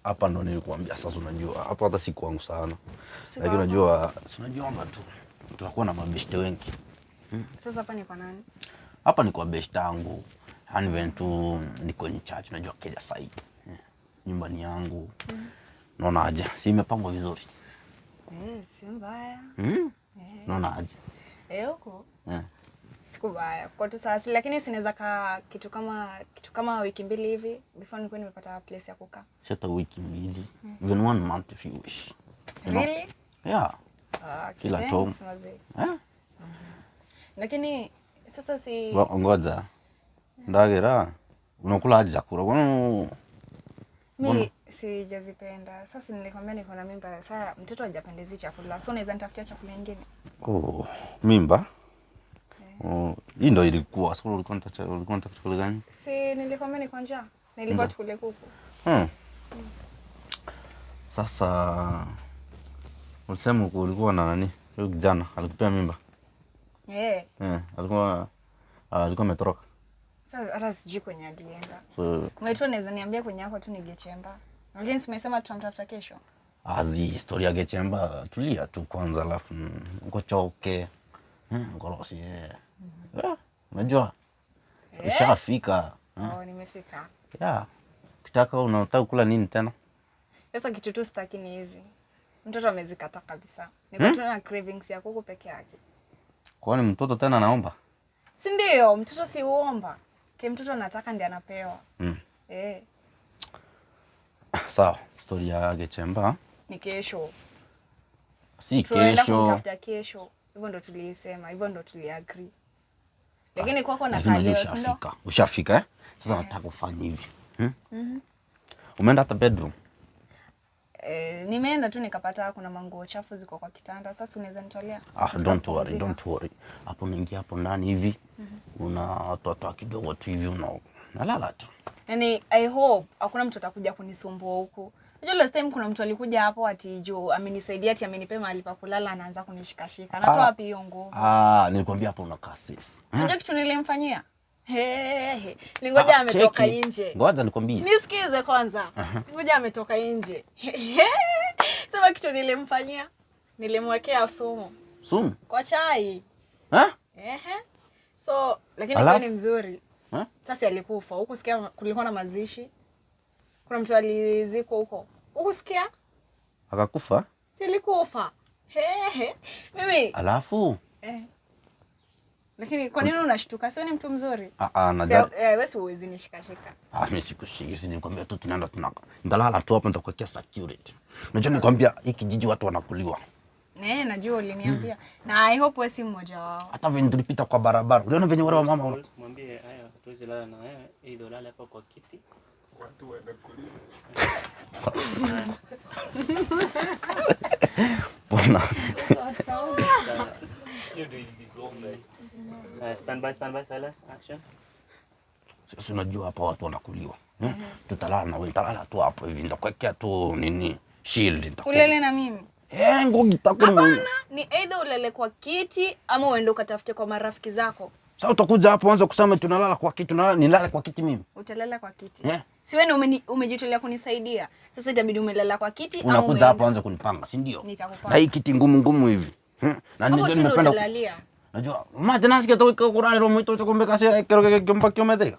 Hapa ndo nilikuambia sasa, unajua hapa hata si kwangu sana. Si Lakini kwako. Unajua, si unajua tu tutakuwa na mabeshte wengi. Sasa hapa ni kwa nani? Hapa ni kwa beshte yangu. Yaani when tu niko in charge, unajua Kenya sahii. Nyumbani yangu. Naona aje? Si imepangwa vizuri? Eh, si mbaya. Naona aje? Eh, huko sikubaya. Kwa tu sasa, lakini sinaweza kaa kitu kama wiki 2 hivi before nilikuwa nimepata place ya kukaa. Si hata wiki 2. Even one month if you wish. You know? Really? Yeah. Ah, okay, Kila thanks, tom. mazee. Eh? Lakini sasa si Ngoja. Ndagira. Unakula aje chakula? Kwani Mi sijazipenda. Sasa nilikwambia niko na mimba. Sasa mtoto hajapendezi chakula. So unaweza nitafutia chakula kingine? Oh, mimba? Oh, hii ndo ilikuwa. Sasa ulikuwa unataka chakula gani? Si nilikwambia niko njaa. Nilikuwa Njaa. tukule kuku. Sasa ulisema ulikuwa na nani? Huyu kijana alikupea mimba? Eh. Eh, alikuwa ametoroka. Sasa hata sijui kwenye alienda. So Mwetu anaweza niambia kwenye yako tu ni Gechemba. Lakini si umesema tutamtafuta kesho? Azi historia ya Gechemba, tulia tu kwanza alafu ukochoke. Ngorosi. Eh, unajua? Ushafika. Oh, nimefika. Yeah. Ukitaka unataka kula nini tena? Sasa kitu tu sitaki ni hizi. Mtoto amezikata kabisa. Niko tu na cravings ya kuku peke yake. Kwani mtoto tena anaomba? Si ndio? Mtoto si uomba. Ke mtoto anataka ndiye anapewa. Eh, Sawa, story ya Gechemba ni kesho. Si Tunaenda kesho. kumtafuta kesho. Hivyo ndo tulisema, hivyo ndo tuliagree. Lakini kwako na Lakini unajua kaleo, si ndio? ushafika. Ushafika eh? Sasa nataka kufanya hivi. Umeenda hata bedroom? Eh, nimeenda tu nikapata kuna manguo chafu ziko kwa kitanda. Sasa unaweza nitolea? Ah, don't worry, Nikapumzika. don't worry. Hapo unaingia hapo ndani hivi. Unatoa kidogo tu hivi nalala tu. Yaani I hope hakuna mtu atakuja kunisumbua huku. Unajua last time kuna mtu alikuja hapo ati juu amenisaidia ati amenipea mahali pa kulala anaanza kunishikashika. Natoa wapi hiyo nguvu? Ah, nilikwambia hapo unakaa safe. Unajua kitu nilimfanyia? Hehe. Ningoja Ah, ametoka cheki. nje. Ngoja nikwambie. Nisikize kwanza. Ngoja ametoka nje. Sema kitu nilimfanyia. Nilimwekea sumu Sumu. kwa chai. Eh? Ehe. So, lakini Alafu? sio ni mzuri. Eh? Sasa alikufa. Huku sikia kulikuwa na mazishi. Kuna mtu alizikwa huko. Huku sikia? Akakufa? Si alikufa. Hehe. Mimi Alafu eh. Lakini kwa nini unashtuka? Sio ni mtu mzuri? ah ah Si, najari. eh, wewe si huwezi nishikashika. Ah, mimi sikushiki, si nikwambia tu tunaenda tunaka. Ndalala tu hapo nitakuwekea security. Unajua nikwambia hii kijiji watu wanakuliwa. Ne, najua uliniambia. Na I hope wewe si mmoja wao. Hata venye tulipita kwa barabara. Uliona venye wale wamama Mwambie haya, tuwezi lala na wewe, ili ulale hapa kwa kiti. Watu wanakulia. Mbona? Hiyo ndio iligonga. Haya, stand by, stand by, silence, action. Sasa unajua hapa watu wanakuliwa. Eh? Tutalala na wewe, nitalala tu hapo hivi nitakuwekea tu nini? Shield nitakuwa. Ulele na mimi. Eh, ngogi takuni Hapana, ni either ulele kwa kiti ama uende ukatafute kwa marafiki zako. Sasa utakuja hapo anza kusema tunalala kwa kiti, tunalala nilale kwa kiti mimi. Utalala kwa kiti. Eh? Si wewe umejitolea kunisaidia. Sasa itabidi umelala kwa kiti ama Unakuja umeenda. hapo anza kunipanga, si ndio? Nitakupanga. Na hii kiti ngumu ngumu hivi. Eh? Na Hapo ndio tu ndo nimependa. utalalia. Najua mate nasikia tu kwa kurara mwito chokombe kasi kero kero kyomba kyometeka.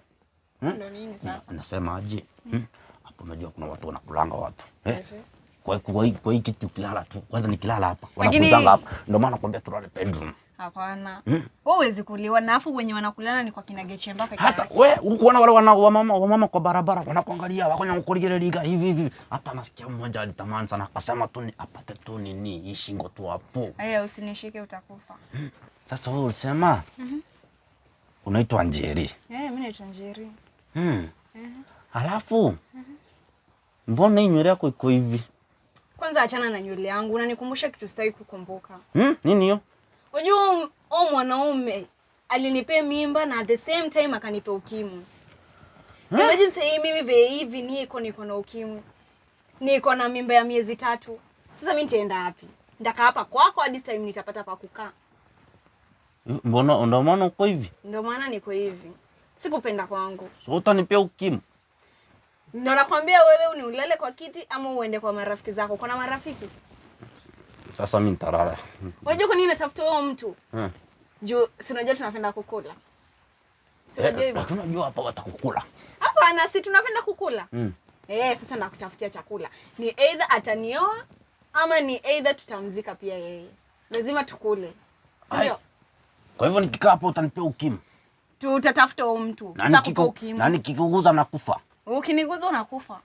Ndo nini sasa? Nasema aje? Hapo unajua kuna watu wanakulanga watu. Eh? Kwa hii kitu ukilala tu. Kwanza nikilala hapa, wanakujanga hapa. Ndio maana nakwambia tulale bedroom. Hapana. Wewe huwezi kuliwa na afu wenye wanakulana ni kwa kina Gechemba peke Hata yake. we ukuona wale wana wamama kwa barabara wanakuangalia wako kuliga hivi hivi. Hata nasikia mmoja alitamani sana akasema tu ni apate tu nini hii shingo tu hapo. Aya, usinishike utakufa. Sasa wewe ulisema unaitwa Njeri. Eh, mimi naitwa Njeri. Alafu mbona hii nywele yako iko hivi? Kwanza achana na nywele yangu, unanikumbusha kitu sitaki kukumbuka. Nini hiyo? Unajua huyu mwanaume alinipea mimba na at the same time akanipea ukimwi. Imagine sasa hii mimi vile hivi niko na ukimwi. Niko na mimba ya miezi 3. Sasa mimi nitaenda wapi? Nitakaa hapa kwako hadi time nitapata pa kukaa. Mbona ndio maana uko hivi? Ndio maana niko hivi. Sikupenda kwangu. So utanipea ukimwi? Ndio nakwambia wewe ni ulale kwa kiti ama uende kwa marafiki zako. Kuna marafiki? Sasa mimi nitalala. Unajua kwa nini natafuta huyo mtu? Juu si unajua tunapenda kukula. Si unajua hivyo? Lakini unajua hapa watakukula. Hapana, si tunapenda kukula. Sasa nakutafutia chakula. Ni either atanioa ama ni either tutamzika pia yeye. Lazima tukule. Si ndio? Kwa hivyo nikikaa hapo utanipea ukimwi. Tutatafuta huyo mtu. Sitakupa ukimwi. Na nikikuguza nakufa. Ukiniguza unakufa.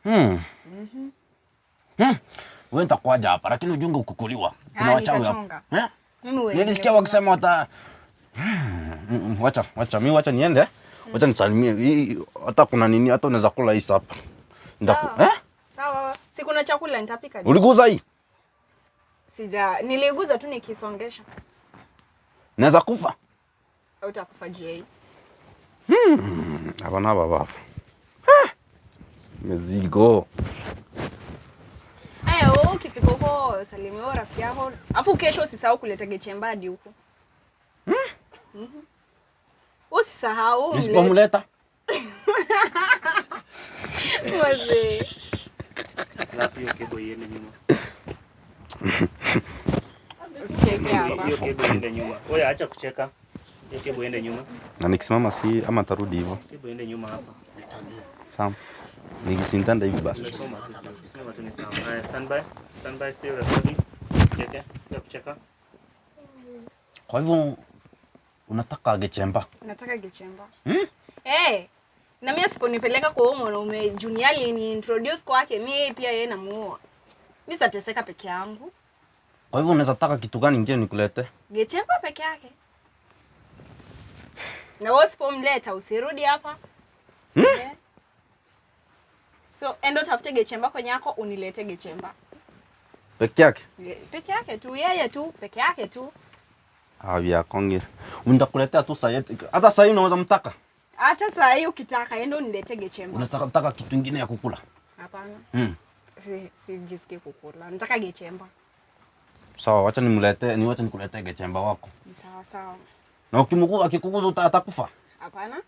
Wewe nitakuaja hapa lakini ujunge ukukuliwa. Kuna wachawi hapa. Eh? Mimi huwezi. Nilisikia wakisema wata wacha mimi wacha niende. Wacha nisalimie. Hata kuna nini hata unaweza kula hii hapa. Ndaku. Eh? Sawa. Si kuna chakula nitapika. Uliguza hii? Sija, niliguza tu nikisongesha. Naweza kufa? Utakufa juu hii. Hapana baba. Mizigo. Haya, wewe ukifika huko salimia rafiki yako. Afu kesho usisahau kuleta gechembadi huko. Usisahau. Nisipomleta. Wazee. Alafu hiyo kebo iende nyuma. Usicheke hapa. Hiyo kebo iende nyuma. Wewe acha kucheka. Hiyo kebo iende nyuma. Na nikisimama si ama tarudi hivyo. Kebo iende nyuma hapa. Sawa. Nikisintanda hivi basi. Nimesoma tu. Simama tu ni sawa. Haya, stand by. Stand by, see recording. Usicheke. Acha kucheka. Kwa hivyo unataka gechemba? Nataka gechemba. Na mimi asiponipeleka kwa huyo mwanaume Junior alini introduce kwake, mimi pia yeye namuoa. Mimi sitateseka peke yangu. Kwa hivyo unaweza taka kitu gani nyingine nikulete? Gechemba peke yake. Na wewe usipomleta usirudi hapa. Yeah. So endo tafute gechemba kwenye yako unilete gechemba. Peke yake? Peke yake tu, yeye tu, peke yake tu. Avya konge. Nitakuletea tu saa. Hata saa hii unaweza mtaka? Hata saa hii ukitaka endo nilete gechemba. Unataka taka kitu kingine ya kukula? Hapana. Sijisikii kukula. Nataka gechemba. Sawa, wacha nimlete, ni wacha nikuletee gechemba wako. Ni sawa sawa. Na ukimguza akikuguza atakufa? Hapana.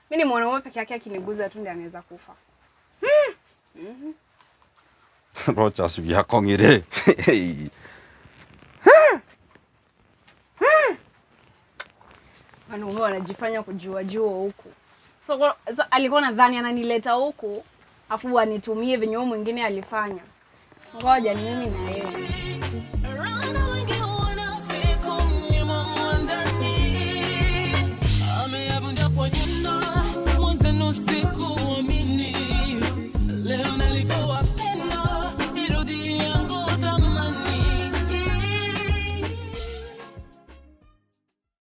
Mimi ni mwanaume peke yake akiniguza tu ndiye anaweza kufa. Rocha sivya kongire. Wanaume wanajifanya kujua jua huku. So alikuwa nadhani ananileta huku afu anitumie venye huyo mwingine alifanya. Ngoja ni mimi na yeye. Leo nalikuwa pendo irudi.